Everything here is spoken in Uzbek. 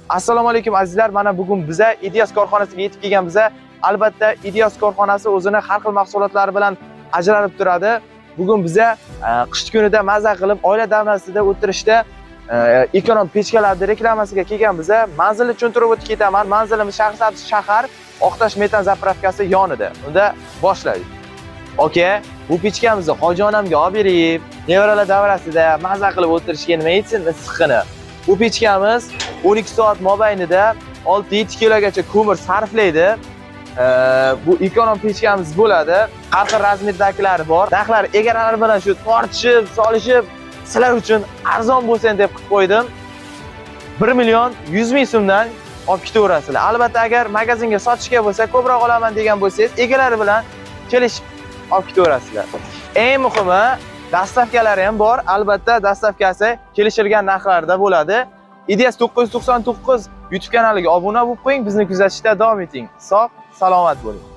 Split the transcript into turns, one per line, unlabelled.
Assalomu alaykum azizlar, mana bugun biza Ideas korxonasiga yetib kelgan biza. Albatta Ideas korxonasi o'zini har xil mahsulotlari bilan ajralib turadi. Bugun biza qish kunida maza qilib oila davrasida o'tirishda ekonom pechkalarning reklamasiga kelgan biza. Manzilni tushuntirib o'tib ketaman. Manzilimiz Shahrisabz shahar, Oqtosh metan zapravkasi yonida. Unda boshlaylik. Aka, bu pechkamizni hoji onamga olib berib, nevaralar davrasida maza qilib o'tirishga nima yetsin issiqqina. Bu pechkamiz 12 soat mobaynida 6-7 kilogacha ko'mir sarflaydi. Bu ekonom pechkamiz bo'ladi. Har xil razmerdagilari bor. Narxlar egalari bilan shu tortishib, solishib, sizlar uchun arzon bo'lsin deb qilib qo'ydim. 1 million 100 ming so'mdan olib ketaverasizlar. Albatta agar magazinga sotishga bo'lsa, ko'proq olaman degan bo'lsangiz, egalari bilan kelishib olib ketaverasizlar. Eng muhimi, dastavkalari ham bor. Albatta dastavkasi kelishilgan narxlarda bo'ladi. Ideas 999 YouTube kanaliga obuna bo'lib qo'ying, bizni kuzatishda davom eting. Sog', salomat bo'ling.